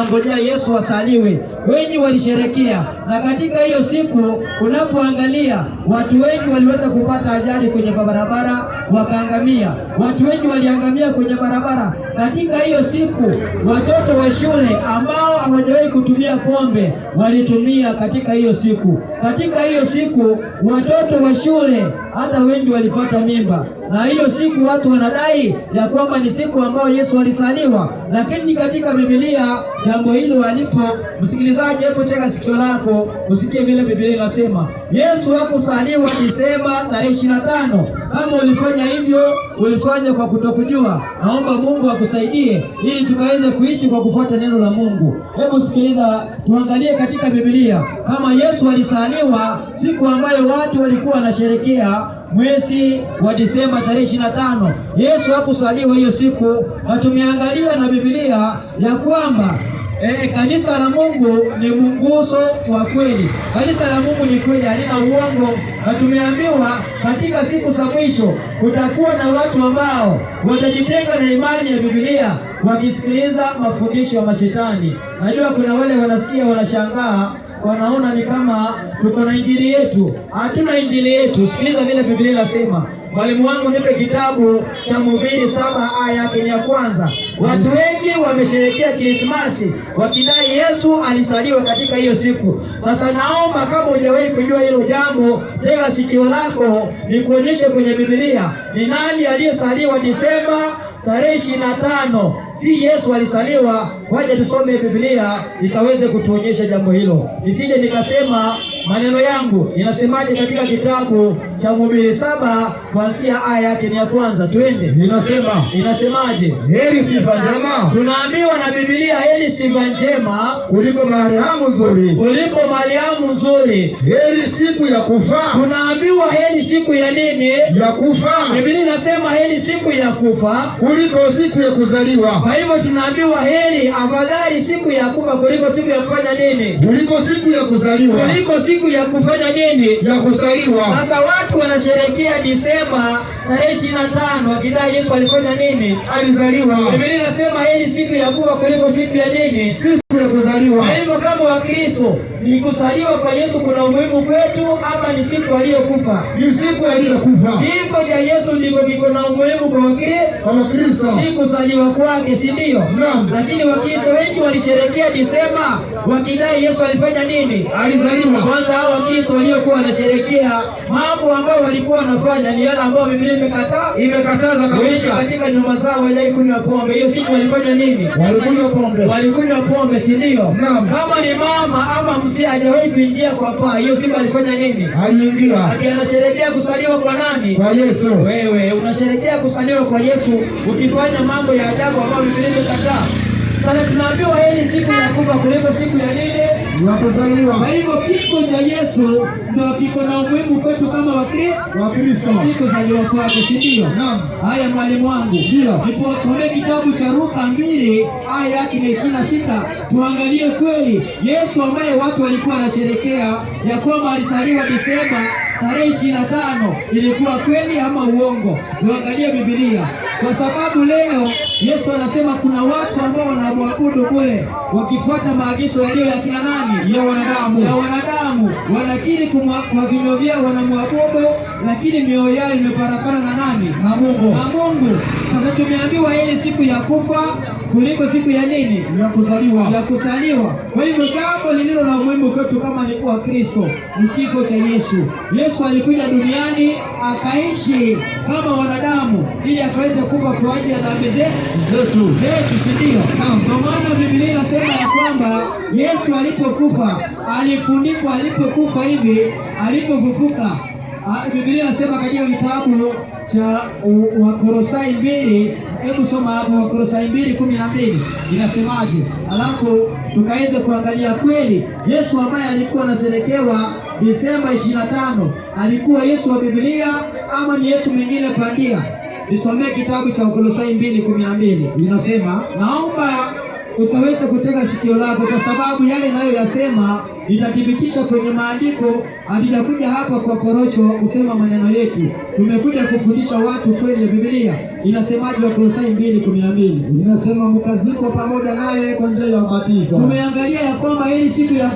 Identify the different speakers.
Speaker 1: wanangojea Yesu asaliwe, wengi walisherekea. Na katika hiyo siku unapoangalia, watu wengi waliweza kupata ajali kwenye barabara wakaangamia. Watu wengi waliangamia kwenye barabara katika hiyo siku. Watoto wa shule ambao hawajawahi kutumia pombe walitumia katika hiyo siku. Katika hiyo siku watoto wa shule hata wengi walipata mimba, na hiyo siku watu wanadai ya kwamba ni siku ambayo Yesu alizaliwa, lakini katika Biblia jambo hilo halipo. Msikilizaji, hebu tega sikio lako usikie vile Biblia inasema. Yesu hakuzaliwa Disemba tarehe 25. Kama ulifanya hivyo, ulifanya kwa kutokujua. Naomba Mungu akusaidie ili tukaweze kuishi kwa kufuata neno la Mungu. Hebu sikiliza, tuangalie katika Biblia kama Yesu alizaliwa siku ambayo watu walikuwa wanasherekea mwezi wa Disemba tarehe 25. Yesu hakuzaliwa hiyo siku, na tumeangalia na Biblia ya kwamba kanisa la Mungu ni munguzo wa kweli. Kanisa la Mungu ni kweli, halina uongo, na tumeambiwa katika siku za mwisho kutakuwa na watu ambao watajitenga na imani ya Biblia wakisikiliza mafundisho ya mashetani. Najua kuna wale wanasikia wanashangaa, wanaona ni kama tuko na injili yetu. Hatuna injili yetu. Sikiliza vile Biblia inasema. Mwalimu wangu, nipe kitabu cha Mhubiri 7 aya yake ni ya kwanza. Watu wengi wamesherehekea Krismasi wakidai Yesu alizaliwa katika hiyo siku. Sasa naomba kama hujawahi kujua hilo jambo, tega sikio lako nikuonyeshe kwenye Biblia ni nani aliyezaliwa Disemba tarehe 25. Si Yesu alizaliwa. Waje tusome Biblia ikaweze kutuonyesha jambo hilo, nisije nikasema maneno yangu. Inasemaje katika kitabu cha Mhubiri 7 kuanzia aya yake ni ya kwanza? Twende.
Speaker 2: Inasema,
Speaker 1: Inasemaje?
Speaker 2: Heri sifa njema
Speaker 1: Tunaambiwa na Biblia, heri sifa njema
Speaker 2: kuliko marhamu nzuri.
Speaker 1: Kuliko mariamu nzuri.
Speaker 2: Heri siku ya kufa,
Speaker 1: Tunaambiwa heri siku ya nini?
Speaker 2: Ya kufa,
Speaker 1: Biblia inasema heri siku ya kufa
Speaker 2: kuliko siku ya kuzaliwa,
Speaker 1: Kwa hivyo tunaambiwa heri, afadhali siku ya kufa kuliko siku ya kufanya nini?
Speaker 2: Kuliko siku ya kuzaliwa,
Speaker 1: Kuliko siku ya kufanya nini?
Speaker 2: Ya kuzaliwa.
Speaker 1: Sasa watu wanasherehekea Disemba tarehe 25 wakidai Yesu alifanya nini?
Speaker 2: Alizaliwa.
Speaker 1: Biblia inasema heri siku ya kufa kuliko siku ya nini?
Speaker 2: Siku ya kuzaliwa.
Speaker 1: Kwa hivyo kama Wakristo, ni kuzaliwa kwa Yesu kuna umuhimu kwetu ama ni siku aliyokufa?
Speaker 2: Ni siku aliyokufa.
Speaker 1: Kifo cha Yesu ndiko kiko na umuhimu kwa Wakristo,
Speaker 2: Kwa Wakristo.
Speaker 1: Si kuzaliwa kwake, si ndio?
Speaker 2: Naam.
Speaker 1: Lakini Wakristo wengi walisherehekea Disemba wakidai Yesu alifanya nini?
Speaker 2: Alizaliwa.
Speaker 1: Kwanza hao Wakristo waliokuwa wanasherehekea, mambo ambayo walikuwa wanafanya ni yale ambayo Biblia imekataa.
Speaker 2: Imekataza
Speaker 1: Wengi
Speaker 2: kabisa.
Speaker 1: katika nyumba zao hawajai kunywa pombe. Hiyo siku walifanya nini?
Speaker 2: Walikunywa pombe.
Speaker 1: Walikunywa pombe, si ndio?
Speaker 2: Naam.
Speaker 1: Kama ni mama ama mzee hajawahi kuingia kwa paa, hiyo siku alifanya nini?
Speaker 2: Aliingia.
Speaker 1: Ati anasherehekea kuzaliwa kwa nani?
Speaker 2: Kwa Yesu.
Speaker 1: Wewe unasherehekea kuzaliwa kwa Yesu ukifanya mambo ya ajabu ambayo Biblia imekataa. Sasa tunaambiwa heri siku ya kufa kuliko siku ya nini?
Speaker 2: Ya kuzaliwa.
Speaker 1: Kwa hivyo kifo cha Yesu ndio kiko na umuhimu kwetu kama Wakristo,
Speaker 2: Wakristo.
Speaker 1: si kuzaliwa kwake, si ndio?
Speaker 2: Naam.
Speaker 1: Haya, mwalimu wangu,
Speaker 2: Ndio.
Speaker 1: niposomee kitabu cha Luka 2 aya yake ni 26, tuangalie kweli Yesu ambaye watu walikuwa wanasherekea ya kwamba alizaliwa Disemba tarehe 25 ilikuwa kweli ama uongo? Tuangalie Biblia, kwa sababu leo Yesu anasema kuna watu ambao wanamwabudu kule wakifuata maagizo yaliyo ya kina nani?
Speaker 2: Ya wanadamu.
Speaker 1: Ya wanadamu. Wanakiri kwa vinywa vyao wanamwabudu, lakini mioyo yao imeparakana na nani?
Speaker 2: Na Mungu.
Speaker 1: Na Mungu. Sasa tumeambiwa heri siku ya kufa kuliko siku ya nini?
Speaker 2: Ya kuzaliwa.
Speaker 1: Ya kuzaliwa. Kwa hivyo jambo lililo na umuhimu kwetu kama ni kuwa Kristo ni kifo cha Yesu. Yesu alikuja duniani akaishi kama wanadamu ili akaweze kufa kwa ajili ya dhambi
Speaker 2: Zetu.
Speaker 1: Zetu, si ndio?
Speaker 2: Naam.
Speaker 1: Kwa maana Biblia inasema ya kwamba Yesu alipokufa alifunikwa, alipokufa hivi, alipofufuka, Biblia inasema katika kitabu cha Wakolosai 2, hebu soma hapo Wakolosai 2:12 inasemaje? Alafu tukaweze kuangalia kweli Yesu ambaye alikuwa anasherekewa Disemba 25 alikuwa Yesu wa Biblia ama ni Yesu mwingine pandia? Nisomee kitabu cha Wakolosai 2:12.
Speaker 2: Inasema,
Speaker 1: Naomba ukaweze kutega sikio lako, kwa sababu yale nayoyasema Nitathibitisha kwenye maandiko. Hatujakuja hapa kwa porocho kusema maneno yetu, tumekuja kufundisha watu kweli ya Biblia. Inasemaje Wakolosai 2:12?
Speaker 2: Inasema mkazikwa pamoja naye kwa njia ya ubatizo.
Speaker 1: Tumeangalia ya kwamba hii siku ya